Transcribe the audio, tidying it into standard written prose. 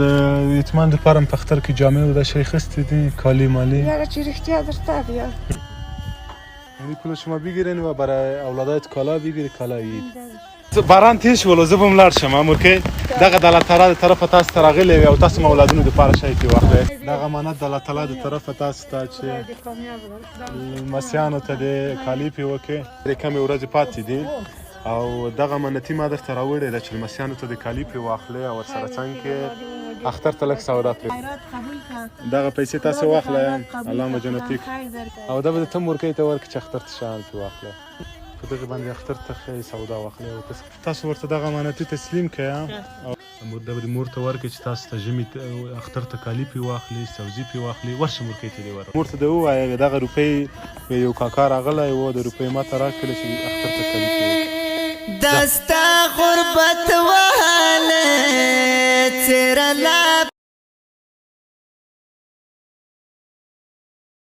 د یتیمانو دپاره مې په اختر کې جامې او دا شی اخیستي دي، کالي مالي. یاره چې رښتیا درته بیا. یعنی پول شما بگیرین و برای اولادایت کالا بگیری، کالا اید. باران تیر شولو، زه به هم لاړ شم. مورکۍ، دغه د الله تعالی د طرفه تاسو ته راغلی وي او تاسو هم اولادونو دپاره شی ترې واخلئ. دغه امانت د الله تعالی د طرفه تاسو ته چې لمسیانو ته دې کالي پرې وکړي. ډېرې کمې ورځې پاتې دي او دغه امانتي ما درته راوړې ده چې لمسیانو ته د کالي پرې واخلې او ورسره څنګ کې اختر ته لږ سودا پرې. دغه پیسې تاسو واخلئ، الله مو جنتي. او دا به د ته مورکۍ ته ورکړي چې اختر ته شیان پرې واخلئ. په دغه باندې اختر ته ښه سودا واخلئ او تاسو ورته دغه امانتي تسلیم کړئ او دا به د مور ته ورکړي چې تاسو ته ژمي اختر ته کالي پرې واخلي، سبزي پرې واخلي. ورشه مورکۍ ته دې ور مور ته دې ووایه، دغه روپۍ یو کاکا راغلی و، د روپۍ ما ته راکړې چې اختر ته کالي پرې وکړي. دستا غربت واله څېره لا.